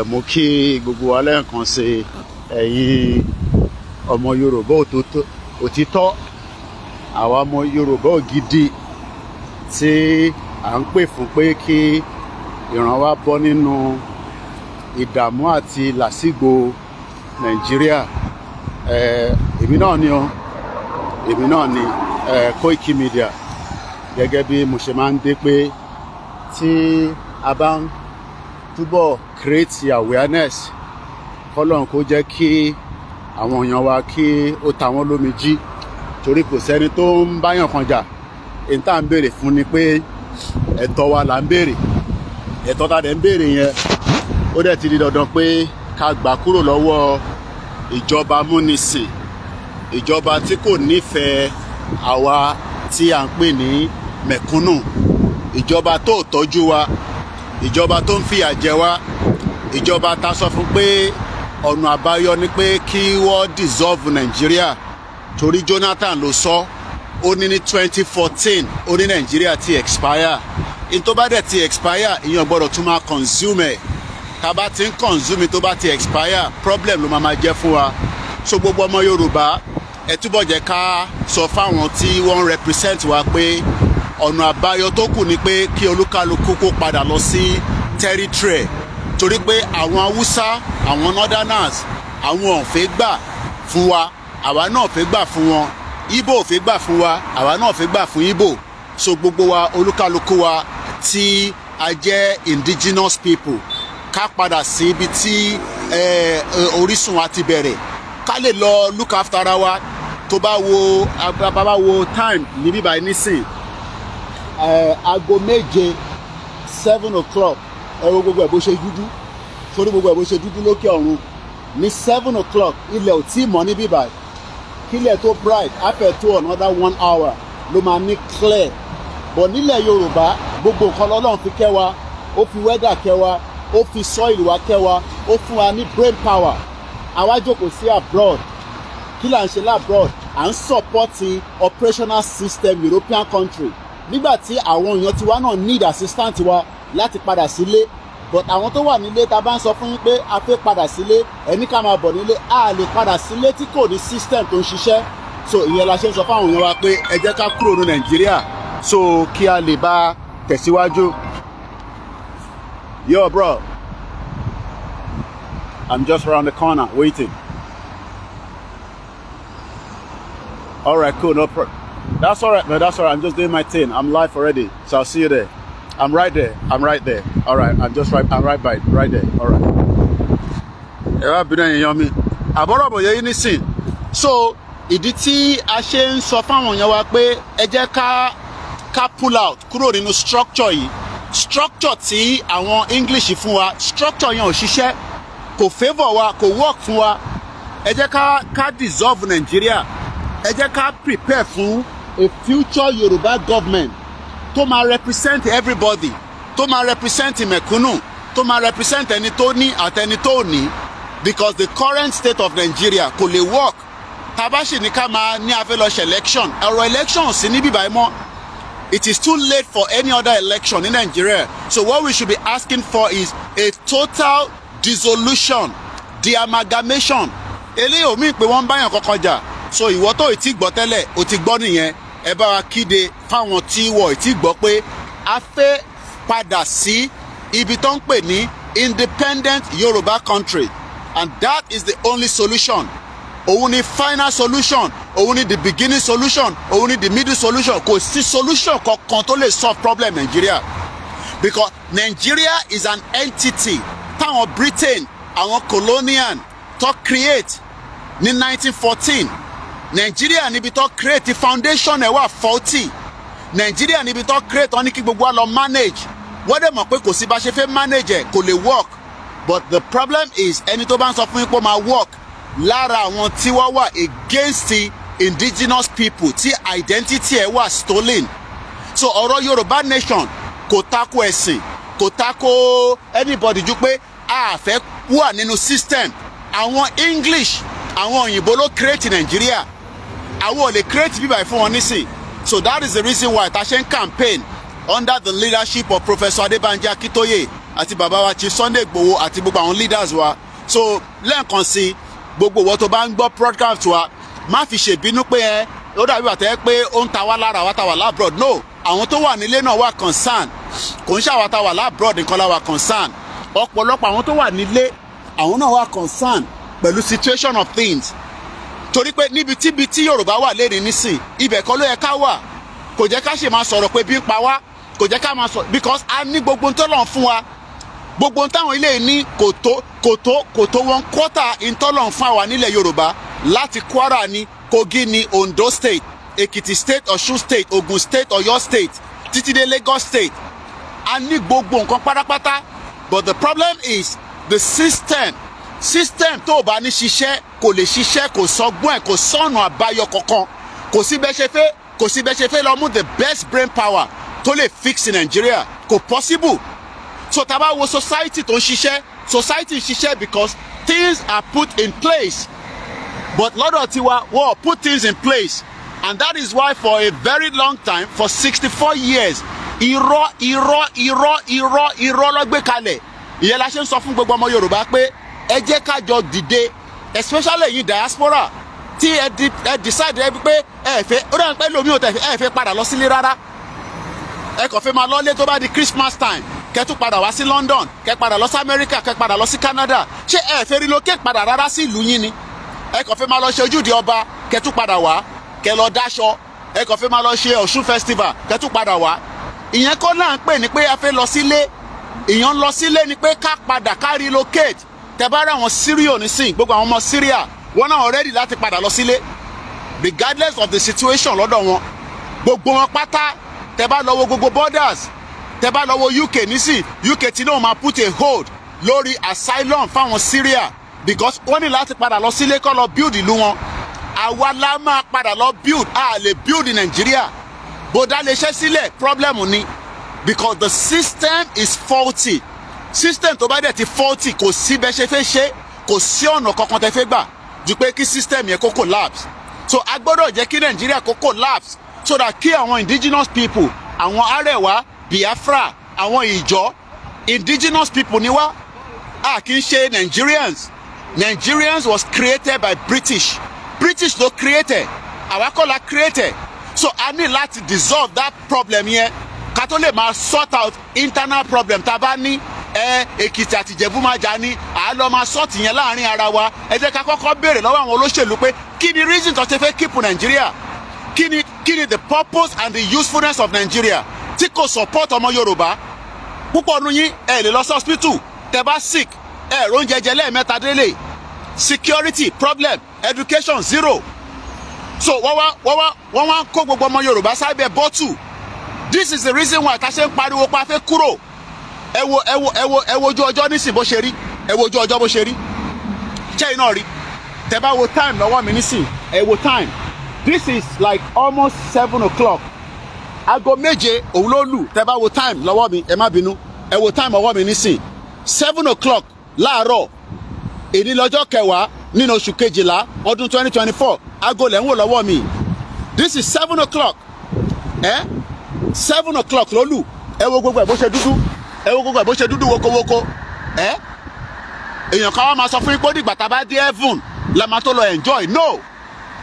Mo kí gbogbo wa lẹ́ẹ̀kan sí, ẹ̀yin ọmọ Yorùbá òtítọ́, àwa ọmọ Yorùbá ògidì tí à ń pè fún pé kí ìran wa bọ́ nínú ìdààmú àti làásìgbò Nàìjíríà. Èmi náà ni o, èmi náà ni Koiki Media. Gẹ́gẹ́ bí mo ṣe máa ń dé pé tí a bá ń túbọ̀ create awareness, kọ́lọ́run kó jẹ́ kí àwọn èèyàn wa kí ó ta wọ́n lómi jí, torí kò sẹ́ni tó ń báyàn kan jà. Èyí tá à ń béèrè fún ni pé ẹ̀tọ́ wa là ń béèrè. Ẹ̀tọ́ tá a dẹ̀ ń béèrè yẹn, ó dẹ̀ ti di dandan pé ká gbà kúrò lọ́wọ́ ìjọba múnisìn, ìjọba tí kò nífẹ̀ẹ́ àwa tí à ń pè ní mẹ̀kúnnù, ìjọba tó tọ́jú wa, ìjọba tó ń fìyà jẹ wá, ìjọba tá sọ fún pé ọ̀nà àbáyọ ni pé kí wọ́n dissolve Nàìjíríà, torí Jonathan ló sọ. Ó ní ní 2014, ó ní Nàìjíríà ti expire. In tó bá dẹ̀ ti expire, ìyẹn gbọ́dọ̀ tún máa consume ẹ̀. Tá a bá ti ń consume tó bá ti expire, problem ló máa jẹ́ fún wa. So gbogbo ọmọ Yorùbá, ẹ túbọ̀ jẹ́ ká sọ fáwọn tí wọ́n ń represent wa pé ọ̀nà àbáyọ tó kù ni pé kí olúkálukú kó padà lọ sí territory ẹ̀, torí pé àwọn Haúsá, àwọn northerners, àwọn ò fẹ́ gbà fún wa, àwa náà fẹ́ gbà fún wọn. Ìgbò ò fẹ́ gbà fún wa, àwa náà fẹ́ gbà fún Ìgbò. So gbogbo wa, olúkálukú wa tí a jẹ́ indigenous people, ká padà sí ibi tí orísun wa ti bẹ̀rẹ̀, ká lè lọ look after ara wa. Tó bá wo, bá wo time níbí báyìí nísìn, aago 7, 7 o'clock. Ẹ wo gbogbo ẹ̀ bó ṣe dúdú, sórí gbogbo ẹ̀ bó ṣe dúdú lókè ọ̀run ní 7 o'clock. Ilẹ̀ ò tí ì mọ́ níbí báyìí. Kílẹ̀ tó bright, á fẹ́ tó another one hour ló máa ní clear. But nílẹ̀ Yorùbá, gbogbo nǹkan lọ́lọ́run fi kẹ́ wa. Ó fi weather kẹ́ wa, ó fi soil wa kẹ́ wa, ó fún wa ní brain power. Àwa jókòó sí abroad. Kí là ń ṣe l'abroad? À ń support operational system European country, nígbà tí àwọn èèyàn tiwa náà need assistance wa láti padà sílé. But àwọn tó wà nílé, tá a bá ń sọ fún yín pé a fẹ́ padà sílé, ẹni ká máa bọ̀ nílé, a lè padà sílé tí kò ní system tó ń ṣiṣẹ́. So ìyẹn la ṣe ń sọ fáwọn èèyàn wa pé ẹ jẹ́ ká kúrò ní Nàìjíríà, so kí a lè bá tẹ̀síwájú. Yo bro, I'm just around the corner waiting. All right, cool, no problem. That's all right, man. That's all right. I'm just doing my thing. I'm live already, so I'll see you there. I'm right there. I'm right there. All right, I'm just right. I'm right by right there. All right. Ẹ wá bínú, èèyàn mi, àbọ̀rọ̀ bọ̀ yẹ yín nísìn. So ìdí tí a ṣe ń sọ fáwọn èèyàn wa pé ẹ jẹ́ ká pull out kúrò nínú structure yìí, structure tí àwọn English fún wa, structure yẹn ò ṣiṣẹ́, kò favour wa, kò work fún wa. Ẹ jẹ́ ká dissolve Nigeria. Ẹ jẹ́ ká prepare fún a future Yorùbá government tó máa represent everybody, tó máa represent mẹ̀kúnnù, tó máa represent ẹni tó ní àtẹni tó ní, because the current state of Nigeria kò lè work. Tá a bá sì ní ká máa ní a fẹ́ lọ ṣe election, ọ̀rọ̀ election sí níbí báyìí mọ́. It is too late for any other election in Nigeria. So what we should be asking for is a total dissolution, de-amalgamation. Eléyìí ò mí pé wọ́n ń báyàn kankan jà. So ìwọ tó ì tí gbọ́ tẹ́lẹ̀, o ti gbọ́ nìyẹn. Ẹ bá wa kéde fáwọn tí wọ́n ì tí gbọ́ pé a fẹ́ padà sí ibi tó ń pè ní independent Yorùbá country, and that is the only solution. Òun ni final solution, òun ni the beginning solution, òun ni the middle solution. Kò sí solution kankan tó lè solve problem Nigeria, because Nigeria is an entity táwọn Britain, àwọn colonial tó create ní 1914. Nigeria níbi tó create, foundation ẹ̀ wà faulty. Nigeria níbi tó create, wọ́n ní kí gbogbo wa lọ manage. Wọ́n dẹ̀ mọ̀ pé kò sí bá ṣe fẹ́ manage ẹ̀, kò lè work. But the problem is, ẹni tó bá ń sọ fún yín pé ó máa work, lára àwọn tí wọ́n wà against the indigenous people tí identity ẹ̀ wà stolen. So ọ̀rọ̀ Yorùbá nation kò tako ẹ̀sìn, kò tako anybody, ju pé a fẹ́ wà nínú system àwọn English. Àwọn òyìnbó ló create Nigeria. Àwọn ò lè create bíbá fún wọn nísìn. So that is the reason why ta ṣe ń campaign under the leadership of Professor Adebanji Akintoye. Àti bàbá wa Chief Sunday Igboho àti gbogbo àwọn leaders wa. So lẹ́ẹ̀kan sí, gbogbo ìwọ tó bá ń gbọ́ broadcast wa, má fi ṣèbínú pé ẹ ó dàbí bàtẹ́ pé ó ń ta wá lára wa ta wà l'abroad. No, àwọn tó wà nílé náà wà concern. Kò ń ṣàwọn ta wà l'abroad nìkan la wà concern. Ọ̀pọ̀lọpọ̀ àwọn tó wà nílé, àwọn náà wà concern pẹ̀lú situation of things, torí pé níbi tíbi tí Yorùbá wà lẹ́ni nísìn, ibẹ̀ kọ́ ló yẹ ká wà. Kò jẹ́ ká ṣe máa sọ̀rọ̀ pé bí ń pa wá, kò jẹ́ ká máa sọ, because a ní gbogbo tó lọ́n fún wa. Gbogbo táwọn ilé ní kò tó, kò tó, kò tó one quarter ìtọ́lọ̀ fún àwa nílẹ̀ Yorùbá, láti Kwara ní, Kogi ní, Ondo State, Ekiti State, Ọ̀ṣun State, Ogun State, Ọ̀yọ́ State, títí dé Lagos State. A ní gbogbo nǹkan pátápátá, but the problem is the system. System tó o bá ní ṣiṣẹ́, kò lè ṣiṣẹ́. Kò sọgbọ́n ẹ̀, kò sọ̀nà àbáyọ kankan. Kò sí bẹ́ẹ̀ ṣe fẹ́, kò sí bẹ́ẹ̀ ṣe fẹ́ lọ mú the best brain power tó lè fix Nigeria, kò possible. So tá a bá wo society tó ń ṣiṣẹ́, society ń ṣiṣẹ́ because things are put in place, but lọ́dọ̀ tiwa, wọ́n put things in place, and that is why for a very long time, for 64 years, irọ́, irọ́, irọ́, irọ́, irọ́ ló gbé kalẹ̀. Ìyẹn la ṣe ń sọ fún gbogbo ọmọ Yorùbá pé ẹ jẹ́ ká jọ dìde, especially yín diaspora tí ẹ decide ẹ pé ẹ fẹ́ ó dàbí pé lómi ò tẹ̀ ẹ fẹ́ padà lọ sílé rárá. Ẹ kàn fẹ́ máa lọ́lé tó bá di Christmas time, kẹ́ tún padà wá sí London, kẹ́ padà lọ sí America, kẹ́ padà lọ sí Canada. Ṣé ẹ fẹ́ relocate padà rárá sí ìlú yín ni? Ẹ kàn fẹ́ máa lọ ṣe ojúde ọba, kẹ́ tún padà wá, kẹ́ lọ dáṣọ. Ẹ kàn fẹ́ máa lọ ṣe Ọ̀ṣun Festival, kẹ́ tún padà wá. Ìyẹn kọ́ náà ń pè ní pé a fẹ́ lọ sílé. Ìyẹn lọ sílé ni pé ká padà, ká relocate. Tẹ́ bá rí àwọn Syria nísìn, gbogbo àwọn ọmọ Syria, wọn náà ready láti padà lọ sílé regardless of the situation lọ́dọ̀ wọn. Gbogbo wọn pátá, tẹ́ bá lọ wo gbogbo borders, tẹ́ bá lọ wo UK nísìn, UK tí náà máa put a hold lórí asylum fáwọn Syria, because wọ́n ní láti padà lọ sílé kó lọ build ìlú wọn. Àwa la máa padà lọ build. A lè build Nàìjíríà bó dá lè ṣe sílẹ̀. Problem ni because the system is faulty. System tó bá dẹ̀ ti faulty, kò sí bẹ́ẹ̀ ṣe fẹ́ ṣe, kò sí ọ̀nà kankan tẹ́ fẹ́ gbà ju pé kí system yẹn kó collapse. So a gbọ́dọ̀ jẹ́ kí Nàìjíríà kó collapse so that kí àwọn indigenous people, àwọn Arẹwà, Biafra, àwọn Ìjọ, indigenous people ni wá. A kì í ṣe Nigerians. Nigerians was created by British. British ló created, àwa kọ́ la created. So a ní láti dissolve that problem yẹn ká tó lè máa sort out internal problem tá a bá ní. Ẹ Èkìtì àti Ìjẹ̀bú máa jà ní, à lọ máa sort yẹn láàrin ara wa. Ẹ jẹ́ ká kọ́kọ́ béèrè lọ́wọ́ àwọn olóṣèlú pé kí ni reason tó ṣe fẹ́ keep Nàìjíríà? Kí ni the purpose and the usefulness of Nigeria tí kò support ọmọ Yorùbá? Púpọ̀ nu yín, ẹ lè lọ sí hospital tẹ bá sick, ẹ róúnjẹ jẹ lẹ́ẹ̀mẹ́ta délé. Security problem, education zero. So wọ́n wá kó gbogbo ọmọ Yorùbá sábẹ́ bọ́tù. This is the reason why ta ṣe ń pariwo pa fẹ́ kúrò. Ẹ wo, ẹ wo, ẹ wo, ẹ wo ojú ọjọ́ nísìn bó ṣe rí. Ẹ wo ojú ọjọ́ bó ṣe rí. Ṣé iná rí? Tẹ bá wo time lọ́wọ́ mi nísìn, ẹ wo time. This is like almost 7 o'clock. Aago 7 òun ló lù. Tẹ bá wo time lọ́wọ́ mi, ẹ má bínú, ẹ wo time ọwọ́ mi nísìn, 7 o'clock láàárọ̀ èní, lọ́jọ́ 10 nínú oṣù 12, ọdún 2024. Aago lẹ̀ ń wò lọ́wọ́ mi. This is 7 o'clock. Ẹ 7 o'clock ló lù. Ẹ wo gbogbo ẹ̀ bó ṣe dúdú. Ẹ wo gbogbo ẹ̀ bó ṣe dúdú wokowoko. Ẹ èèyàn kan wá máa sọ fún yín pé ó dìgbà tá a bá dé heaven la máa tó lọ enjoy. No,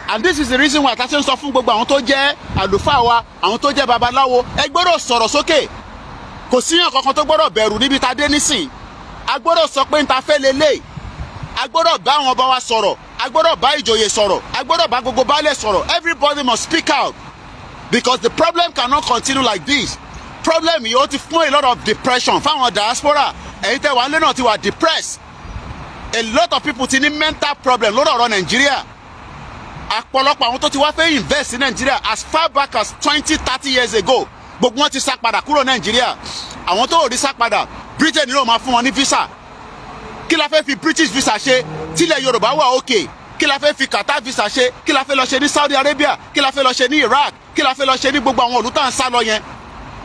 and this is the reason why ta ṣe ń sọ fún gbogbo àwọn tó jẹ́ àlùfáà wa, àwọn tó jẹ́ babaláwo, ẹ gbọ́dọ̀ sọ̀rọ̀ sókè. Kò síyàn kankan tó gbọ́dọ̀ bẹ̀rù níbi tá a dé nísìn. A gbọ́dọ̀ sọ pé n ta fẹ́ lélẹ̀. A gbọ́dọ̀ bá àwọn ọba wa sọ̀rọ̀, a gbọ́dọ̀ bá ìjòyè sọ̀rọ̀, a gbọ́dọ̀ bá gbogbo baálẹ̀ sọ̀rọ̀. Everybody must speak out because the problem cannot continue like this. Problem yìí, ó ti fún a lot of depression fáwọn diaspora. Ẹ̀yin tẹ́ wà nílé náà ti wà depressed. A lot of people ti ní mental problem lórí ọ̀rọ̀ Nàìjíríà. Àpọ̀lọpọ̀ àwọn tó ti wá fẹ́ invest ní Nàìjíríà as far back as 20, 30 years ago, gbogbo wọn ti sá padà kúrò Nàìjíríà. Àwọn tó ò rí sá padà, Britain ló máa fún wọn ní visa. Kí la fẹ́ fi British visa ṣe tílẹ̀ Yorùbá wà òkè? Kí la fẹ́ fi Qatar visa ṣe? Kí la fẹ́ lọ ṣe ní Saudi Arabia? Kí la fẹ́ lọ ṣe ní Iraq? Kí la fẹ́ lọ ṣe ní gbogbo àwọn ìlú tá à ń sá lọ yẹn,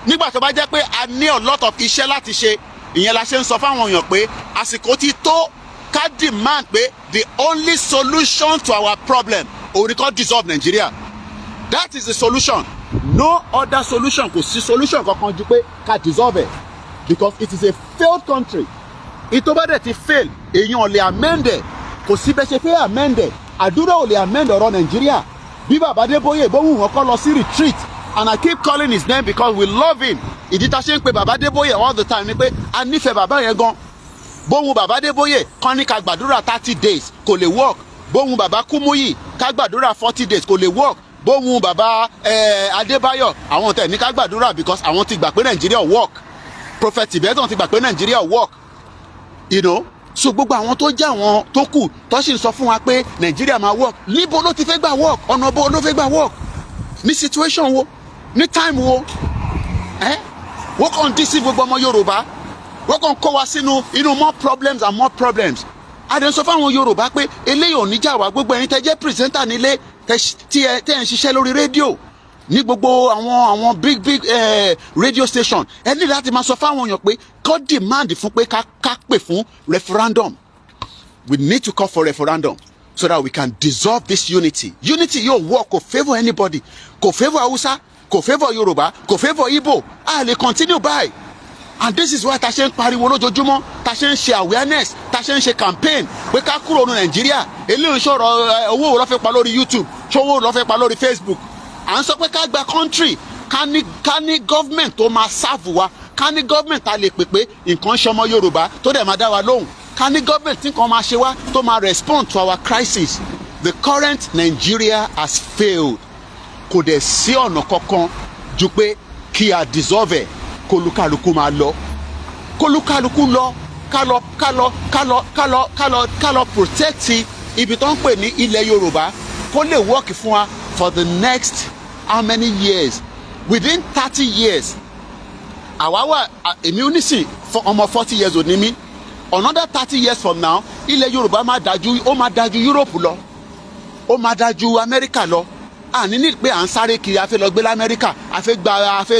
nígbà tó bá jẹ́ pé a ní a lot of iṣẹ́ láti ṣe? Ìyẹn la ṣe ń sọ fáwọn èèyàn pé àsìkò ti tó ká demand pé the only solution to our problem òun ni kó dissolve Nigeria. That is the solution, no other solution. Kò sí solution kankan ju pé ká dissolve ẹ̀. because it is a failed country. Ìtò bá dẹ̀ ti fail, èèyàn ò lè amend ẹ̀. Kò sí bẹ́ẹ̀ ṣe fẹ́ amend ẹ̀. Àdúrà ò lè amend ọ̀rọ̀ Nàìjíríà. Bí bàbá Adébóyè bóhùn wọn kọ́ lọ sí retreat, and I keep calling his name because we love him. Ìdí tá a ṣe ń pe bàbá Adébóyè all the time ni pé a nífẹ̀ẹ́ bàbá yẹn gan. Bóhun bàbá Adébóyè kàn ní ká gbàdúrà 30 days, kò lè work. Bóhun bàbá Kúmúyì ká gbàdúrà 40 days, kò lè work. Bóhun bàbá Adébáyọ̀, àwọn tẹ̀ ní ká gbàdúrà because àwọn ti gbà pé Nàìjíríà work. Prophet Tibetan ti gbà pé Nàìjíríà work. So gbogbo àwọn tó jẹ́ àwọn tó kù tó sì ń sọ fún wa pé Nàìjíríà máa work, níbo ló ti fẹ́ gbà work? Ọ̀nà bó ló fẹ́ gbà work? Ní situation wo? Ní time wo? Ẹ́ wọ́n kàn ń dín sí gbogbo ọmọ Yorùbá, wọ́n kàn kó wa sínú inú more problems and more problems. A dẹ̀ ń sọ fáwọn Yorùbá pé eléyìí ò ní jà wá. Gbogbo ẹ̀yin tẹ́ jẹ́ presenter nílé, tí ẹ tẹ́ ń ṣiṣẹ́ lórí rédíò ní gbogbo àwọn big big radio station, ẹ ní láti máa sọ fáwọn èèyàn pé kó demand fún pé ká pè fún referendum. We need to call for referendum so that we can dissolve this unity. Unity yóò work, kò favour anybody, kò favour Hausa, kò favour Yorùbá, kò favour Igbo. A lè continue by, and this is why ta ṣe ń pariwo lójoojúmọ́, ta ṣe ń ṣe awareness, ta ṣe ń ṣe campaign pé ká kúrò ní Nàìjíríà. Eléyìí sọ̀rọ̀ owó wo ló fẹ́ pa lórí YouTube, ṣówó ló fẹ́ pa lórí Facebook? À ń sọ pé ká gba country, ká ní government tó máa serve wa, ká ní government ta lè pè pé nǹkan ṣe ọmọ Yorùbá tó dẹ̀ máa dá wa lóhùn, ká ní government tí nǹkan máa ṣe wá tó máa respond to our crisis. The current Nigeria has failed. Kò dẹ̀ sí ọ̀nà kankan ju pé kí a dissolve ẹ̀, kólúkálukú máa lọ, kólúkálukú lọ, ká lọ, ká lọ, ká lọ, ká lọ, ká lọ, ká lọ protect ibi tó ń pè ní ilẹ̀ Yorùbá, kó lè work fún wa for the next how many years? Within 30 years, àwa wà. Èmi onísìn ọmọ 40 years òní mi. Another 30 years from now, ilẹ̀ Yorùbá máa dájú, ó máa dájú Europe lọ, ó máa dájú Amẹ́ríkà lọ. Àní ní pé à ń sáré kiri, a fẹ́ lọ gbé lamẹ́ríkà, a fẹ́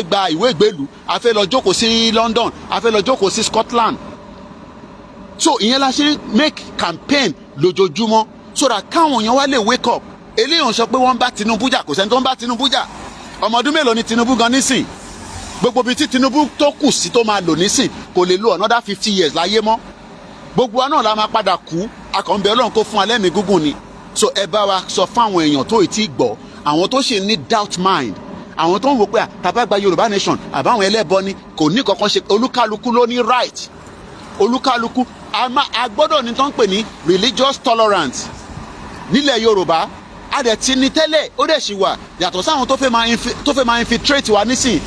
gba ìwé ìgbélú, a fẹ́ lọ jókòó sí London, a fẹ́ lọ jókòó sí Scotland. So ìyẹn la ṣe make campaign lójoojúmọ́ so that káwọn èèyàn wá lè wake up. Eléyìí ń sọ pé wọ́n ń bá Tinubu jà. Kò sẹ́ni tó ń bá Tinubu jà. Ọmọ ọdún mélòó ni Tinubu gan nísìn? Gbogbo ibi tí Tinubu tó kù sí tó máa lò nísìn, kò lè lo another 50 years láyé mọ́. Gbogbo wa náà la máa padà kú. Akọ̀ǹbẹ̀ Ọlọ́run kó fún wa lẹ́mìí gígùn ni. So ẹ bá wa sọ fáwọn èèyàn tó ì tí gbọ́, àwọn tó ṣì ní doubt mind, àwọn tó ń wò pé tàbá gba Yorùbá nation, àbáwọn ẹlẹ́bọ ni, kò ní kankan ṣe. Olúkálukú ló ní right. Olúkálukú a gbọ́dọ̀ ní tó ń pè ní religious tolerance nílẹ̀ Yorùbá. A dẹ̀ ti ní tẹ́lẹ̀, ó dẹ̀ sì wà, yàtọ̀ sáwọn tó fẹ́ máa infiltrate wa nísìn.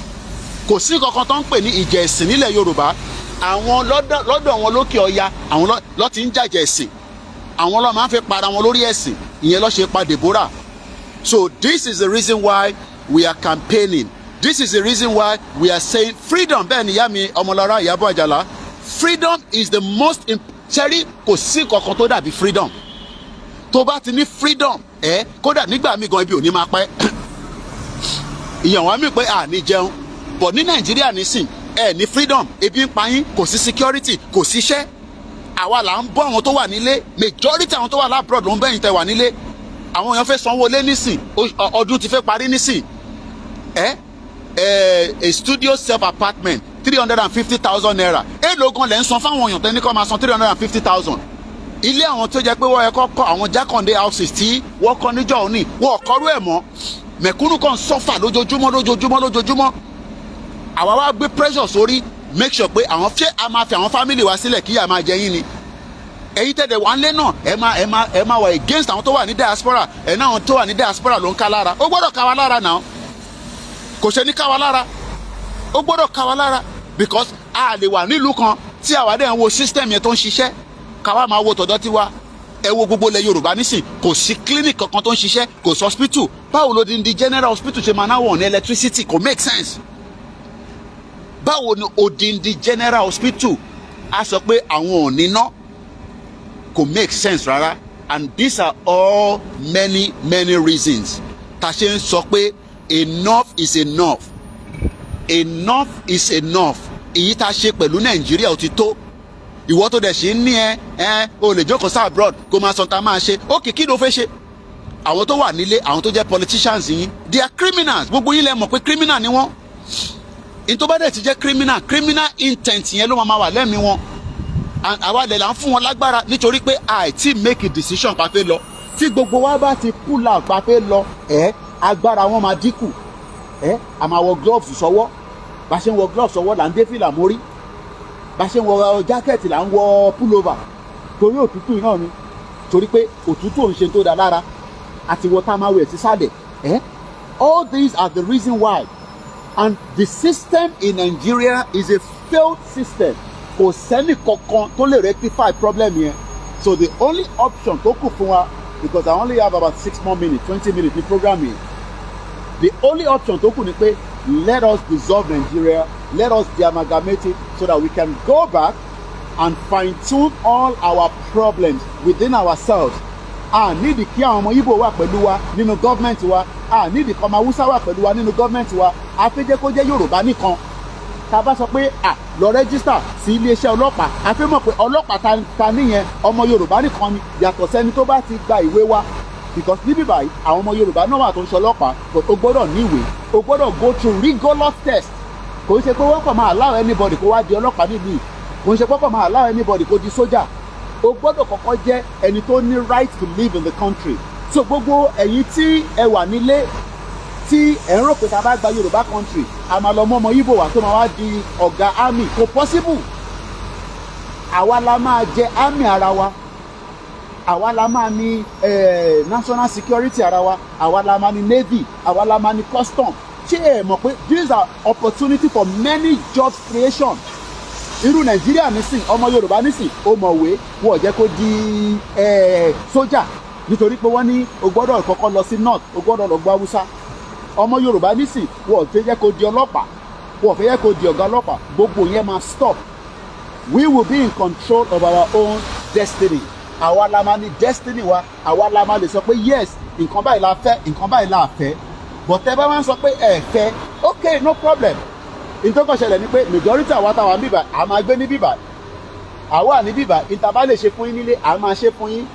Kò sí kankan tó ń pè ní ìjẹ̀ ẹ̀sìn nílẹ̀ Yorùbá. Àwọn lọ́dọ̀ wọn lókè ọya, àwọn lọ́ ti ń jàjẹ̀ ẹ̀sìn, àwọn ló máa ń fẹ́ para wọn lórí ẹ̀sìn. Ìyẹn ló ṣe pa Deborah. So this is the reason why we are campaigning. This is the reason why we are saying freedom. Bẹ́ẹ̀ ni ìyá mi Ọmọlára Ìyábọ̀ Àjàlá, freedom is the most ṣẹ́rí, kò sí kankan tó dàbí freedom. Tó bá ti ní freedom ẹ, kódà nígbà míì gan, ibi ò ní máa pẹ́. Ìyẹn wàá mi pé à ní jẹun bọ̀ ní Nàìjíríà nísìn, ẹ ní freedom, ebi ń pa yín, kò sí security, kò síṣẹ́. Àwa là ń bọ́ àwọn tó wà nílé. Majority àwọn tó wà l'abroad ló ń bẹ́yìn tẹ wà nílé. Àwọn èèyàn fẹ́ sanwó lé nísìn, ọdún ti fẹ́ parí nísìn. Ẹ ẹ a studio self apartment, ₦350,000. Èèlò gan lẹ́ ń san fáwọn èèyàn tẹ́ ní kó máa san 350,000? Ilé àwọn tó jẹ́ pé wọ́n yẹ kọ́ kọ́ àwọn Jákàndé houses tí wọ́n kọ́ níjọ́ òní, wọ́n kọ́rú ẹ̀ mọ́. Mẹ̀kúnnù kan suffer lójoojúmọ́, lójoojúmọ́, lójoojúmọ́. Àwa wá gbé pressure sórí, make sure pé àwọn ṣé a máa fi àwọn family wa sílẹ̀ kí ìyà máa jẹ yín ni? Ẹ̀yin tẹ̀dẹ̀ wà ń lé náà, ẹ máa wà against àwọn tó wà ní diaspora. Ẹ̀ náà, àwọn tó wà ní diaspora ló ń ká lára. Ó gbọ́dọ̀ ká wa lára náà. Kò ṣe ní ká wa lára, ó gbọ́dọ̀ ká wa lára, because a lè wà nílùú kan tí àwa dẹ̀ ń wo system yẹn tó ń ṣiṣẹ́, ká wa máa wo tọ̀dọ̀ tiwa. Ẹ wo gbogbo ilẹ̀ Yorùbá nísìn, kò sí clinic kankan tó ń ṣiṣẹ́, kò sí hospital. Báwo ló di general hospital ṣe máa náwó ní electricity? Kò make sense. Báwo ni odindi general hospital a sọ pé àwọn ò ní ná? Kò make sense rárá. And these are all many many reasons ta ṣe ń sọ pé enough is enough, enough is enough. Èyí tá a ṣe pẹ̀lú Nàìjíríà ó ti tó. Ìwọ tó dẹ̀ ṣe ń ní ẹ ẹ o lè jókòó sí abroad kó máa sọ ta máa ṣe. Ókè, kí ló fẹ́ ṣe? Àwọn tó wà nílé, àwọn tó jẹ́ politicians yín, they are criminals. Gbogbo yín lẹ mọ̀ pé criminal ni wọ́n. In tó bá dẹ̀ ti jẹ́ criminal, criminal intent yẹn ló máa wà lẹ́mìí wọn. And àwa lè là ń fún wọn lágbára nítorí pé àìtí make a decision pa fẹ́ lọ. Tí gbogbo wa bá ti pull out pa fẹ́ lọ, ẹ agbára wọn máa dínkù. Ẹ a máa wọ gloves sọ́wọ́. Bá ṣe ń wọ gloves sọ́wọ́ là ń dé fìlà mórí, bá ṣe ń wọ jacket là ń wọ pullover, torí òtútù náà ni, torí pé òtútù ò ń ṣe tó da lára àti wọ tá a máa wẹ̀ sísàlẹ̀ ẹ. All these are the reason why, and the system in Nigeria is a failed system. Kò sẹ́ni kankan tó lè rectify problem yẹn. So the only option tó kù fún wa, because I only have about 6 more minutes, 20 minutes ní program yìí, the only option tó kù ni pé let us dissolve Nigeria, let us deamalgamate it so that we can go back and fine-tune all our problems within ourselves. A nídìí kí àwọn ọmọ Ìgbò wà pẹ̀lú wa nínú government wa, a nídìí kí ọmọ Haúsá wà pẹ̀lú wa nínú government wa. A fẹ́ jẹ́ kó jẹ́ Yorùbá nìkan. Tá a bá sọ pé à lọ register sí iléeṣẹ́ ọlọ́pàá, a fẹ́ mọ̀ pé ọlọ́pàá ta níyẹn, ọmọ Yorùbá nìkan ni, yàtọ̀ sẹ́ni tó bá ti gba ìwé wa, because níbí báyìí, àwọn ọmọ Yorùbá náà wà tó ń ṣe ọlọ́pàá, but o gbọ́dọ̀ ní ìwé, o gbọ́dọ̀ go through rigorous test. Kò ń ṣe pé wọ́n kàn máa allow anybody kó wá di ọlọ́pàá nílùú yìí. Kò ń ṣe pé wọ́n kàn máa allow anybody kó di sójà. O gbọ́dọ̀ kọ́kọ́ jẹ́ ẹni tó ní right to live in the country. So gbogbo ẹ̀yin tí ẹ wà nílé, tí ẹ̀ ń rò pé tá a bá gba Yorùbá country, a máa lọ mọ́ ọmọ Ìgbò wá tó máa wá di ọ̀gá army, kò possible. Àwa la máa jẹ army ara wa, àwa la máa ní national security ara wa, àwa la máa ní navy, àwa la máa ní custom. Ṣé ẹ mọ̀ pé these are opportunity for many jobs creation? Irú Nàìjíríà nísìn, ọmọ Yorùbá nísìn, ó mọ̀wé, wọ́n ò jẹ́ kó di sójà nítorí pé wọ́n ní o gbọ́dọ̀ kọ́kọ́ lọ sí north, o gbọ́dọ̀ lọ gbọ́ Haúsá. Ọmọ Yorùbá nísìn, wọ́n ò fẹ́ jẹ́ kó di ọlọ́pàá, wọ́n ò fẹ́ jẹ́ kó di ọ̀gá ọlọ́pàá. Gbogbo yẹn máa stop. We will be in control of our own destiny. Àwa la máa ní destiny wa, àwa la máa lè sọ pé yes, nǹkan báyìí la fẹ́, nǹkan báyìí la fẹ́. But tẹ́ bá máa ń sọ pé ẹ fẹ́, okay, no problem. Ìtọ́kọ̀ ṣẹlẹ̀ ni pé majority àwa táwa ń bíbà, a máa gbé ní bíbà, àwa ní bíbà. Ìta bá lè ṣe fún yín nílé, a máa ṣe fún yín.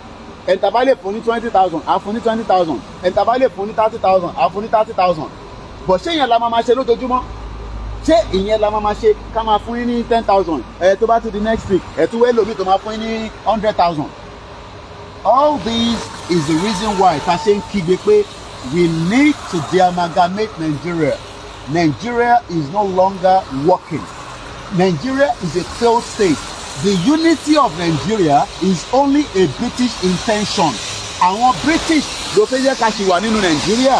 Ẹ̀ǹtà bá lè fún ní 20,000, a fún ní 20,000. Ẹ̀ǹtà bá lè fún ní 30,000, a fún ní 30,000. But ṣé ìyẹn la máa máa ṣe lójoojúmọ́? Ṣé ìyẹn la máa máa ṣe, ká máa fún yín ní 10,000, ẹ tó bá tún di next week, ẹ tún wẹ́ lómi tó máa fún yín ní 100,000? All this is the reason why ta ṣe ń kígbe pé we need to deamalgamate Nigeria. Nigeria is no longer working. Nigeria is a failed state. The unity of Nigeria is only a British intention. Àwọn British ló fẹ́ jẹ́ ká ṣì wà nínú Nigeria.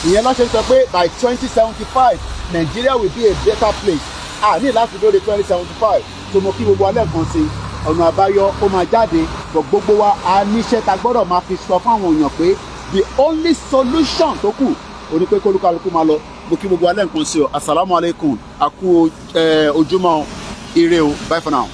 Ìyẹn ló ṣe sọ pé by 2075, Nigeria will be a better place. A ní láti dóde 2075 tó mọ kí gbogbo alẹ́ kan sí ọ̀nà àbáyọ ó máa jáde bọ̀. Gbogbo wa a níṣẹ́ ta gbọ́dọ̀ máa fi sọ fún àwọn èèyàn pé the only solution tó kù ó ní pé kólúkálukú máa lọ. Mo kí gbogbo alẹ́ nǹkan sí o. Asalaamualeykum, a kú ojúmọ́ ire o. Bye for now.